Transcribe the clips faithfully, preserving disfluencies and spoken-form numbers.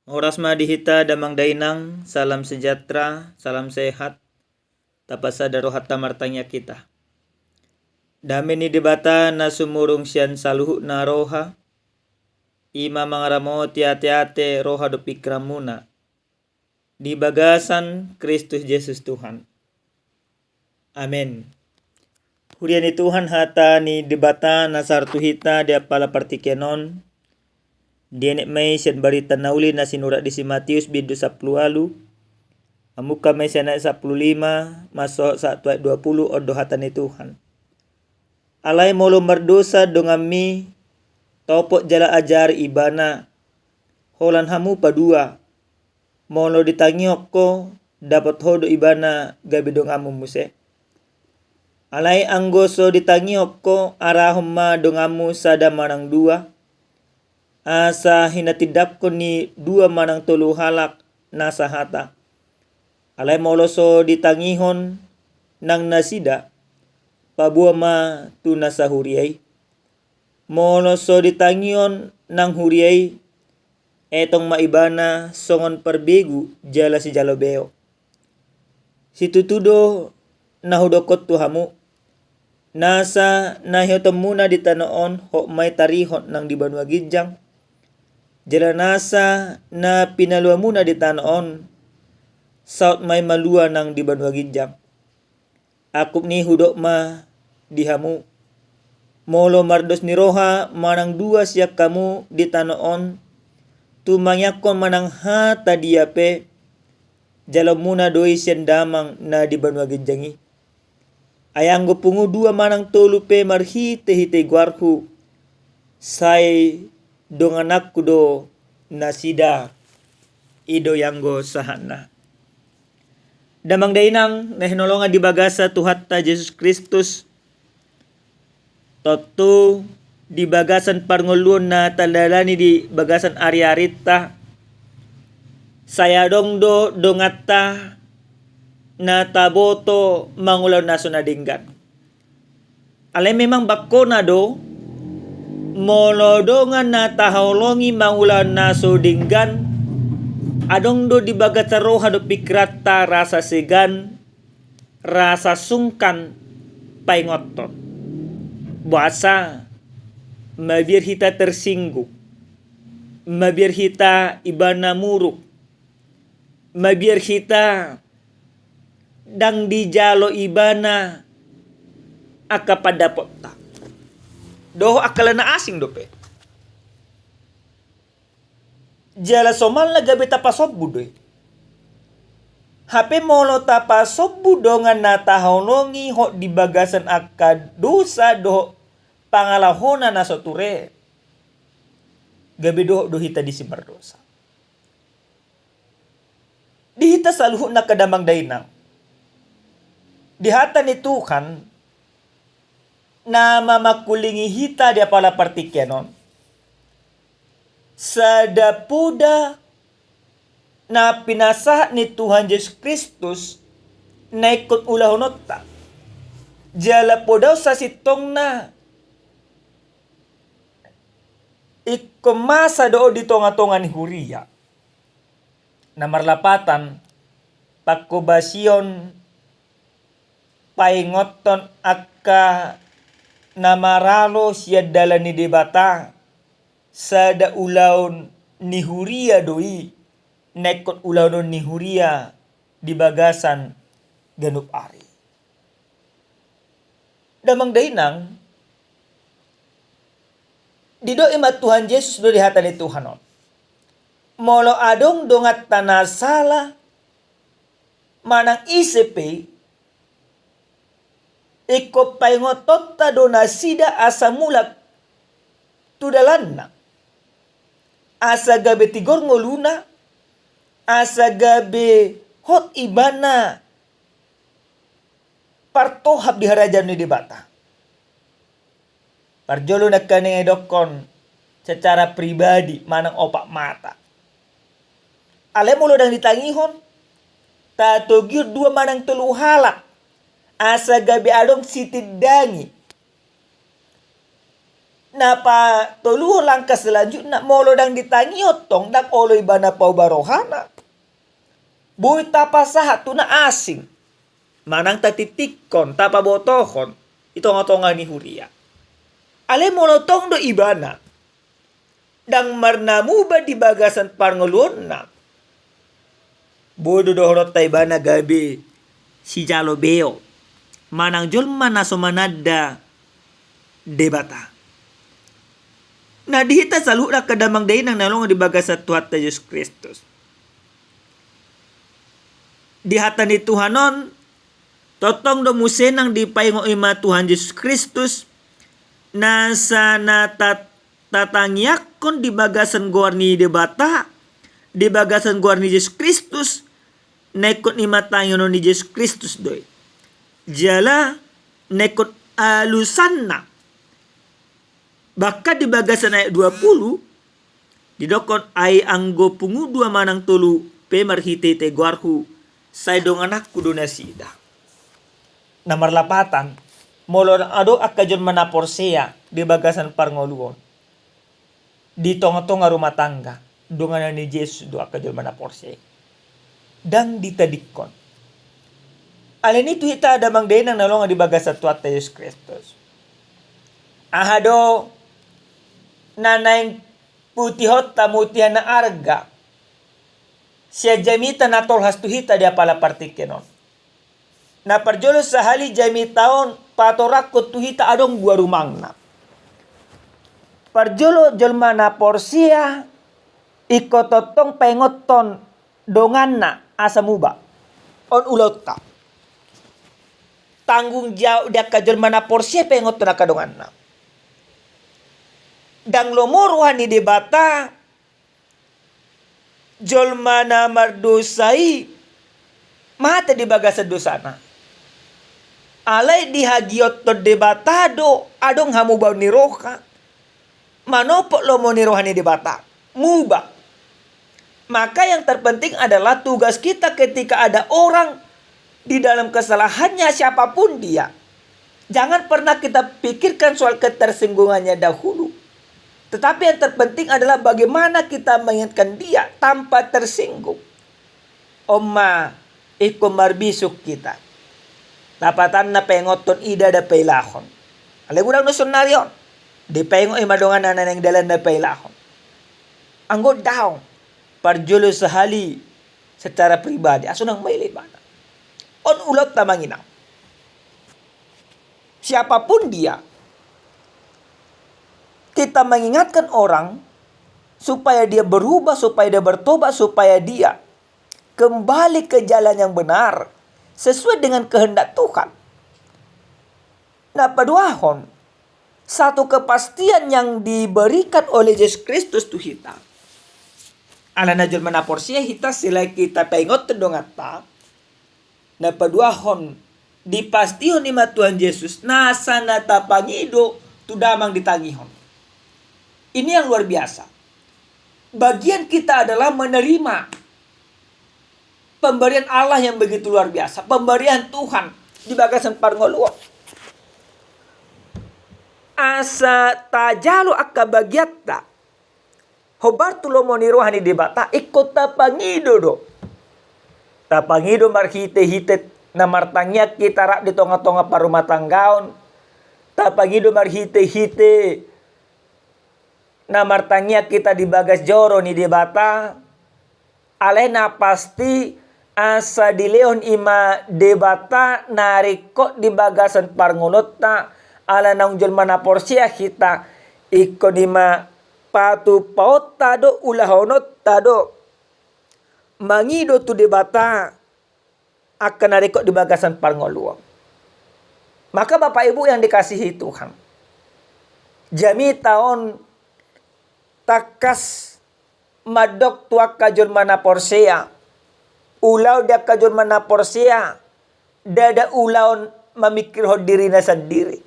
Horas ma di hita damang dainang, salam sejahtera, salam sehat. Tapasada rohanta martangiang hita. Dame ni Debata na sumurung sian saluhutna roha, i ma mangaramoti ateate, roha dohot pingkiranmuna di bagasan Kristus Jesus Tuhan. Amen. Huria ni Tuhan, hata ni Debata na sahat tu hita di apala partingkian on, dienet ma i sian Barita na Uli na sinurat di si Matius bindu sampulu ualu, mamungka ma i sian ayat sampulu lima, masohot sahat tu ayat dua pulu. On do hata ni Tuhan. Alai molo mardosa donganmi, topot jala ajari ibana, holan hamu padua. Molo ditangihon ho, dapot ho do ibana gabe donganmu muse. Alai anggo so ditangihon ho, arahon ma donganmu sada manang dua, asa hinatindangkon ni dua manang tolu halak na sahata. Alai molo so ditangihon nang nasida, paboa ma tu na sahuria i. Molo so ditangihon nang huria i, etong ma ibana songon parbegu jala sijalo beo. Situtu do na hudok on tu hamu, nasa na ihutonmuna di tano on, hot ma i tarihon nang di banua ginjang, jala nasa na pinaluamuna di tano on, saut ma i malua nang di banua ginjang. Angkup ni hudok ma di hamu, molo mardos ni roha manang dua sian hamu di tano on, tu mangiangkon manang hata dia pe, jaloonmuna do i sian Damang na di banua ginjang i. Ai anggo pungu dua manang tolu pe marhitehite goarhu, sai dongananku do nasida. I do i anggo sahatna. Damang dainang na hinaholongan di bagasan Tuhanta Jesus Kristus, tontu di bagasan parngoluon na tadalani di bagasan ariarinta, sai adong do donganta na taboto mangulahon na so na denggan. Alai memang bangkona do, molo dongan na tahaholongi mangulahon na so denggan, adong do di bagasan roha dohot pingkiranta rasa segan, rasa sungkan paingothon. Boasa? Mabiar hita tersinggung, mabiar hita ibana muruk, mabiar hita ndang dijalo ibana angka pandapotta dohot angka na asing dope. Jala somalna gabe tapasombu do i. Hape molo tapasombu dongan na tahaholongi hot di bagasan angka dosa dohot pangalahona na so ture, gabe dohot do hita disi mardosa. Di hita saluhutna angka damang dainang, di hata ni Tuhan na mamangkulingi hita di apala partingkian on, sada poda na pinasahat ni Tuhan Jesus Kristus na ingkon ulahononta. Jala poda on sasintongna ingkon masa do on di tongatonga ni huria. Na marlapatan, pangkobasion paingothon angka na maralo sian dalan ni Debata, sada ulaon ni huria do i, na ingkon ulaonon ni huria di bagasan ganup ari. Damang dainang, didok i ma Tuhan Jesus do di hata ni Tuhan on, molo adong donganta na sala manang ise pe, ingkon paingotonta do nasida asa mulak tu dalanna, asa gabe tigor ngoluna, asa gabe hot ibana partohap di harajaon ni Debata. Parjolo nangkaning didokkon secara pribadi manang opat mata. Alai molo ndang ditangihon, tatogihon dua manang tolu halak, asa gabe adong sitindangi Na patoluhon, langkah selanjutna, molo ndang ditangihon tong, ndang olo ibana pauba rohana, boi tapasahat tu na asing manang tatitikkon, tapabotohon di tongatonga ni huria. Alai molo tong do ibana ndang marnamuba di bagasan parngoluonna, boi do dohononta ibana gabe sijalo beo manang jolma na so mananda Debata. Na di hita saluhutna angka damang dainang na hinaholongan di bagasan Tuhanta Jesus Kristus, di hata ni Tuhan on, tongtong do muse nang dipaingot i ma Tuhan Jesus Kristus, nasa na tat- tatangiangkon di bagasan goar ni Debata, di bagasan goar ni Jesus Kristus, na ingkon i ma tangiangon ni Jesus Kristus do i. Jala na ingkon alusanna, bahkan di bagasan ayat dua puluh, didokkon, "Ai anggo pungu dua manang tolu pe marhitehite goarhu, sai dongananku do nasida." Na marlapatan, molo adong angka jolma na porsea di bagasan parngoluon, di tongatonga rumah tangga, donganan ni Jesus do angka jolma na porsea i. Ndang ditadingkon. Alani i tu hita damang dainang na hinaholongan di bagasan Tuhanta Jesus Kristus, aha do na naeng putihonta, mutihan na arga sian jamita na tolhas tu hita di apala partingkian on? Na parjolo sahali, jamita on patorangkon tu hita adong dua rumangna. Parjolo, jolma na porsea ingkon tongtong paingothon donganna asa muba. On ulaonta. Tanggung jawab ni angka jolma na porsea paingothon angka donganna. Ndang lomo roha ni Debata jolma na mardosa i mate di bagasan dosana. Alai dihagihothon Debata do adong hamubaon ni roha, manopot lomo ni roha ni Debata, muba. Maka yang terpenting adalah tugas kita ketika ada orang di dalam kesalahannya, siapapun dia. Jangan pernah kita pikirkan soal ketersinggungannya dahulu. Tetapi yang terpenting adalah bagaimana kita mengingatkan dia tanpa tersinggung. On ma ingkon marbisuk hita. Lapatanna paingothon i ndada pailahon. Alai godang do saonari on. Dipaingot i ma donganna na naeng dalanna pailahon. Anggo daong, parjolo sahali secara pribadi, asa unang maila ibana. On ulaonta, amang inang. Siapapun dia, kita mengingatkan orang supaya dia berubah, supaya dia bertobat, supaya dia kembali ke jalan yang benar sesuai dengan kehendak Tuhan. Na paduahon, satu kepastian yang diberikan oleh Jesus Kristus tu hita. Alana jolma na porsea hita, selain hita paingothon donganta, na paduahon, dipastihon i ma Tuhan Jesus nasa na tapangido tu damang ditangihon. Ini yang luar biasa. Bagian kita adalah menerima pemberian Allah yang begitu luar biasa, pemberian Tuhan di bagasan parngoluon. Asa tajalo angka bagianta hombar tu lomo ni roha ni Debata, ingkon tapangido do. Tapangido marhitehite na martangiang hita rap di tongatonga parrumatanggaon. Tapangido marhitehite na martangiang hita di bagas joro ni Debata. Alai na pasti, asa dilehon i ma Debata na ringkot di bagasan parngoluonta, ala naung jolma na porsea hita, ingkon i ma patupaonta do, ulahononta do, mangido tu Debata angka na ringkot di bagasan parngoluon. Maka Bapak Ibu yang dikasihi Tuhan, jamita on tangkas mandok tu angka jolma na porsea, ulaon di angka jolma na porsea ndada ulaon mamingkirhon dirina sandiri.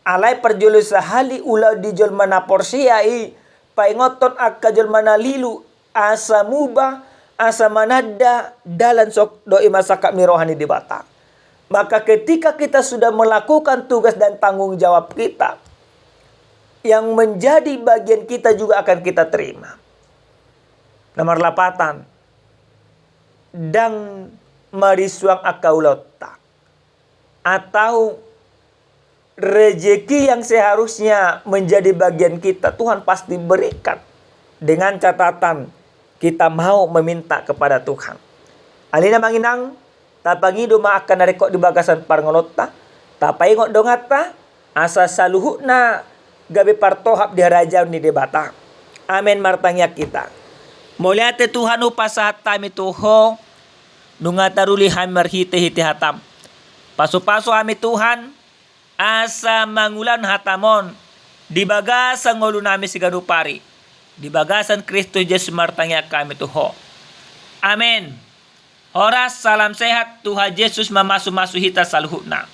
Alai parjolo sahali ulaon di jolma na porsea i paingothon angka jolma na lilu asa muba, asa mananda dalan, songon i ma sangkap ni roha ni Debata. Maka ketika kita sudah melakukan tugas dan tanggung jawab kita, yang menjadi bagian kita juga akan kita terima. Na marlapatan, ndang marisuang angka ulaonta, atau rezeki yang seharusnya menjadi bagian kita, Tuhan pasti berikan, dengan catatan kita mau meminta kepada Tuhan. Ale Amang Inang, tapangido ma angka na ringkot di bagasan parngoluonta, tapaingot donganta, asa saluhutna gabe partohap di harajaon ni Debata. Amen. Martangiang hita. Mauliate Tuhan, hupasahat hami tu Ho, nunga taruli hami marhitehite hataM. Pasupasu hami Tuhan, asa mangulahon hataM on di bagasan ngolunami siganup ari. Di bagasan Kristus Jesus martangiang hami tu Ho. Amen. Horas, salam sehat, Tuhan Jesus mamasumasu hita saluhutna.